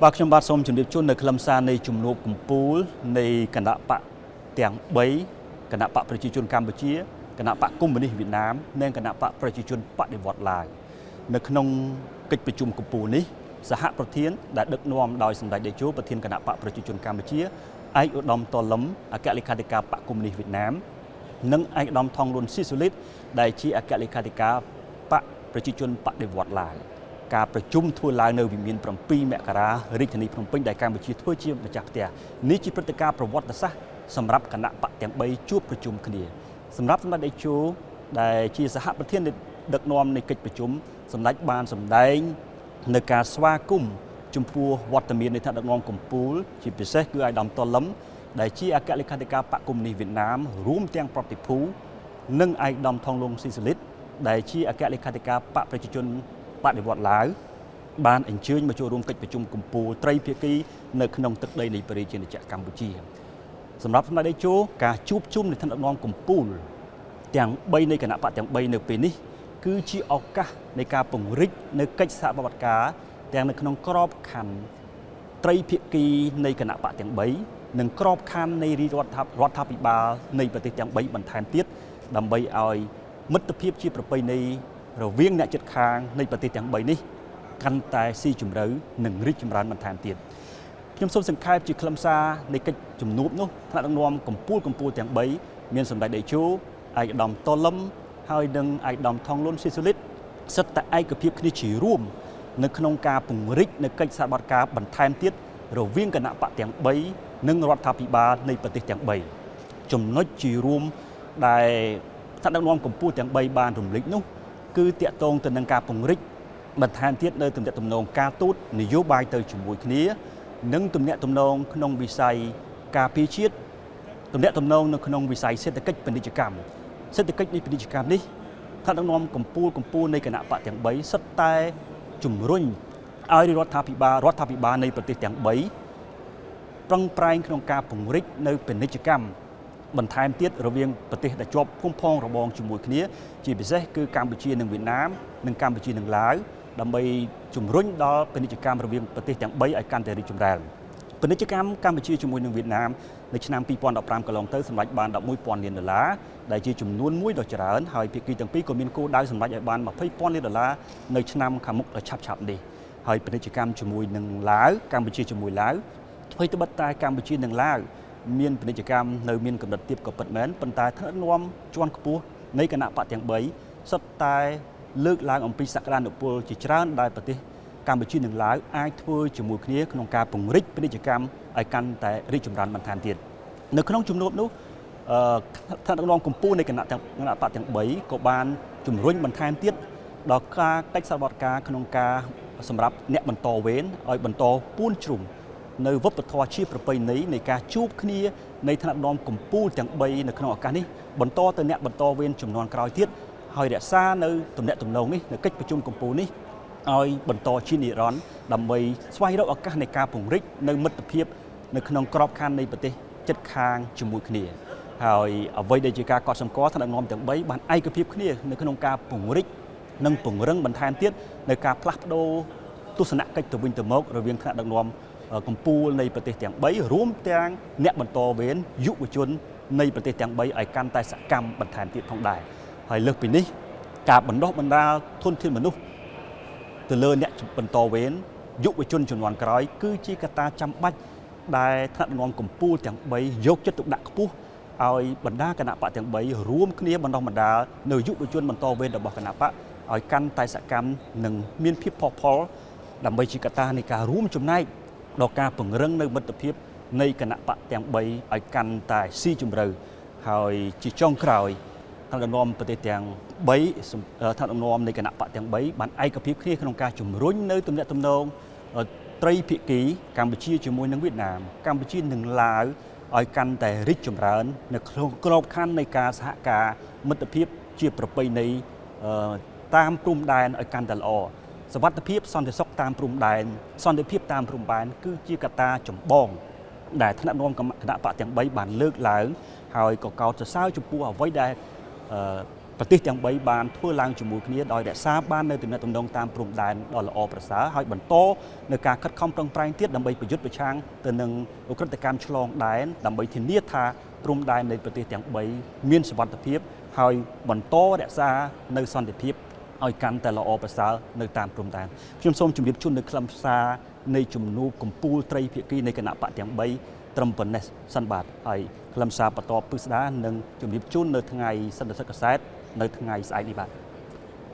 បាទខ្ញុំបាទសូមជម្រាបជូននៅខ្លឹមសារនៃជំនួបកម្ពូលនៃគណបក្សទាំង3គណបក្សប្រជាជនកម្ពុជាគណបក្សកុម្មុយនីសវៀតណាមនិងគណបក្សប្រជាជនបដិវត្តន៍ឡាវនៅក្នុងកិច្ចប្រជុំកម្ពូលនេះសហប្រធានដែលដឹកនាំដោយសម្ដេចតេជោប្រធានគណបក្សប្រជាជនកម្ពុជាឯកឧត្តមតលឹមអគ្គលេខាធិការបក្សកុម្មុយនីសវៀតណាមនិងឯកឧត្តមថងលុនស៊ីស៊ូលីតដែលជាអគ្គលេខាធិការបក្សប្រជាជនបដិវត្តន៍ឡាវការប្រជុំធ្វើឡើងនៅវិមាន7មករារាជធានីភ្នំពេញដែលកម្ពុជាធ្វើជាម្ចាស់ផ្ទះនេះជាព្រឹត្តិការណ៍ប្រវត្តិសាស្ត្រសម្រាប់គណបក្សទាំង3ជួបប្រជុំគ្នាសម្រាប់សម្ដេចតេជោដែលជាសហប្រធានដឹកនាំនៃកិច្ចប្រជុំសម្ដេចបានសម្ដែងនៅការស្វាគមន៍ចំពោះវត្តមាននៃថ្នាក់ដឹកនាំកម្ពុជាជាពិសេសគឺឯកឧត្តមតលឹមដែលជាអគ្គលេខាធិការបក្សកុម្មុយនីសវៀតណាមរួមទាំងប្រតិភូនិងឯកឧត្តមថងលុងស៊ីស៊ូលីតដែលជាអគ្គលេខាធិការបក្សប្រជាជនបដិវត្តន៍ឡាវបានអញ្ជើញមកចូលរួមកិច្ចប្រជុំកម្ពុជាត្រីភាគីនៅក្នុងទឹកដីនៃប្រជាណាចក្រកម្ពុជាសម្រាប់សម្ដេចតេជោការជួបជុំនៃថ្នាក់ដឹកនាំកម្ពុជាទាំង3នៃគណបក្សទាំង3នៅពេលនេះគឺជាឱកាសនៃការពង្រីកនៅកិច្ចសហប្រតិបត្តិការទាំងនៅក្នុងក្របខ័ណ្ឌត្រីភាគីនៃគណបក្សទាំង3និងក្របខ័ណ្ឌនៃរាជរដ្ឋាភិបាលនៃប្រទេសទាំង3បន្ថែមទៀតដើម្បីឲ្យមិត្តភាពជាប្រពៃណីរវាងអ្នកជិតខាងនៃប្រទេសទាំង3នេះកាន់តែស៊ីជម្រៅនិងរីកចម្រើនបន្ថែមទៀតខ្ញុំសូមសង្ខេបជាខ្លឹមសារនៃកិច្ចជំនួបនោះថ្នាក់ដឹកនាំកម្ពុជាកម្ពុជាទាំង3មានសម្ដេចតេជោឯកឧត្តមតលឹមហើយនិងឯកឧត្តមថងលុនស៊ីស៊ូលីតសិតតែឯកភាពគ្នាជារួមនៅក្នុងការពង្រីកនៅកិច្ចសហប្រតិបត្តិការបន្ថែមទៀតរវាងគណបក្សទាំង3និងរដ្ឋាភិបាលនៃប្រទេសទាំង3ចំណុចជារួមដែលថ្នាក់ដឹកនាំកម្ពុជាទាំង3បានរំលេចនោះគឺតាក់ទងទៅនឹងការពង្រីកបន្ថែមទៀតនៅទំនាក់ទំនងការទូតនយោបាយទៅជាមួយគ្នានិងទំនាក់ទំនងក្នុងវិស័យការពារជាតិទំនាក់ទំនងនៅក្នុងវិស័យសេដ្ឋកិច្ចពាណិជ្ជកម្មសេដ្ឋកិច្ចនៃពាណិជ្ជកម្មនេះថ្នាក់ដឹកនាំកម្ពុជាកម្ពុជានៃគណបក្សទាំង3សុទ្ធតែជំរុញឲ្យរដ្ឋាភិបាលនៃប្រទេសទាំង3ប្រឹងប្រែងក្នុងការពង្រីកនៅពាណិជ្ជកម្មបន្ថែមទៀតរវាងប្រទេសដែលជាប់ភូមិផងរបងជាមួយគ្នាជាពិសេសគឺកម្ពុជានិងវៀតណាមនិងកម្ពុជានិងឡាវដើម្បីជំរុញដល់ពាណិជ្ជកម្មរវាងប្រទេសទាំង3ឲ្យកាន់តែរីកចម្រើនពាណិជ្ជកម្មកម្ពុជាជាមួយនឹងវៀតណាមនៅឆ្នាំ2015កន្លងទៅសម្រេចបាន11,000លានដុល្លារដែលជាចំនួនមួយដ៏ច្រើនហើយភាគីទាំងពីរក៏មានគោលដៅសម្រេចឲ្យបាន20,000លានដុល្លារនៅឆ្នាំខាងមុខដ៏ឆាប់ៗនេះហើយពាណិជ្ជកម្មជាមួយនឹងឡាវកម្ពុជាជាមួយឡាវថ្មីត្បិតតែកម្ពុជានិងឡាវមានពាណិជ្ជកម្មនៅមានកម្រិតទាបក៏ពិតមែនប៉ុន្តែថ្នាក់ដឹកនាំជាន់ខ្ពស់នៃគណបក្សទាំង3សុទ្ធតែលើកឡើងអំពីសក្តានុពលជាច្រើនដែលប្រទេសកម្ពុជានិងឡាវអាចធ្វើជាមួយគ្នាក្នុងការពង្រីកពាណិជ្ជកម្មឲ្យកាន់តែរីកចម្រើនបន្ថែមទៀតនៅក្នុងជំនួបនោះថ្នាក់ដឹកនាំកម្ពុជានៃគណៈបក្សទាំង3ក៏បានជំរុញបន្ថែមទៀតដល់ការកិច្ចសហប្រតិបត្តិការក្នុងការសម្រាប់អ្នកបន្តវេនឲ្យបន្តពួនជ្រុំនៅវប្បធម៌ជាប្រពៃណីនៃការជួបគ្នានៃថ្នាក់ដឹកនាំកម្ពុជាទាំង3នៅក្នុងឱកាសនេះបន្តទៅអ្នកបន្តវេនចំនួនក្រោយទៀតហើយរក្សានៅទំនាក់ទំនងនេះនៅកិច្ចប្រជុំកម្ពុជានេះឲ្យបន្តជានិរន្តរ៍ដើម្បីស្វែងរកឱកាសនៃការពង្រីកនៅមិត្តភាពនៅក្នុងក្របខ័ណ្ឌនៃប្រទេសជិតខាងជាមួយគ្នាហើយអ្វីដែលជាការកត់សម្គាល់ថ្នាក់ដឹកនាំទាំង3បានឯកភាពគ្នានៅក្នុងការពង្រីកនិងពង្រឹងបន្ថែមទៀតនៅការផ្លាស់ប្ដូរទស្សនកិច្ចទៅវិញទៅមករវាងថ្នាក់ដឹកនាំកម្ពុជានៃប្រទេសទាំង3រួមទាំងអ្នកបន្តវេនយុវជននៃប្រទេសទាំង3ឲ្យកាន់តែសកម្មបន្ថែមទៀតផងដែរហើយលើសពីនេះការបណ្ដុះបណ្ដាលធនធានមនុស្សទៅលើអ្នកបន្តវេនយុវជនជំនាន់ក្រោយគឺជាកត្តាចាំបាច់ដែលថ្នាក់ដឹកនាំកម្ពុជាទាំង3យកចិត្តទុកដាក់ខ្ពស់ឲ្យបណ្ដាគណបក្សទាំង3រួមគ្នាបណ្ដុះបណ្ដាលនៅយុវជនបន្តវេនរបស់គណបក្សឲ្យកាន់តែសកម្មនិងមានភាពផុសផុលដើម្បីជាកត្តានៃការរួមចំណែកដល់ការពង្រឹងនៅមិត្តភាពនៃគណបក្សទាំង3ឲ្យកាន់តែស៊ីជម្រៅហើយជាចុងក្រោយថ្នាក់ដឹកនាំប្រទេសទាំង3ថ្នាក់ដឹកនាំនៃគណបក្សទាំង3បានឯកភាពគ្នាក្នុងការជំរុញនៅទំនាក់ទំនងត្រីភាគីកម្ពុជាជាមួយនឹងវៀតណាមកម្ពុជានិងឡាវឲ្យកាន់តែរីកចម្រើននៅក្នុងក្របខ័ណ្ឌនៃការសហការមិត្តភាពជាប្រពៃណីតាមព្រំដែនឲ្យកាន់តែល្អសុវត្ថិភាពសន្តិសុខតាមព្រំដែនសន្តិភាពតាមព្រំដែនគឺជាកត្តាចម្បងដែលថ្នាក់ដឹកនាំគណបក្សទាំង3បានលើកឡើងហើយក៏កោតសរសើរចំពោះអ្វីដែល ប្រទេសទាំង3បានធ្វើឡើងជាមួយគ្នាដោយរក្សាបាននៅទំនាក់ទំនងតាមព្រំដែនដ៏ល្អប្រសើរហើយបន្តនៅការខិតខំប្រឹងប្រែងទៀតដើម្បីប្រយុទ្ធប្រឆាំងទៅនឹងឧក្រិដ្ឋកម្មឆ្លងដែនដើម្បីធានាថាព្រំដែននៃប្រទេសទាំង3មានសុវត្ថិភាពហើយបន្តរក្សានៅសន្តិភាពឲ្យកាន់តែល្អប្រសើរនៅតាមព្រំដែនខ្ញុំសូមជម្រាបជូននៅខ្លឹមសារនៃជំនួបកម្ពូលត្រីភាគីនៃគណបក្សទាំង3ត្រឹមប៉ុណ្ណេះសិនបាទហើយខ្លឹមសារបន្តពិស្ដារនឹងជម្រាបជូននៅថ្ងៃសន្និសីទកាសែតនៅថ្ងៃស្អែកនេះបាទ។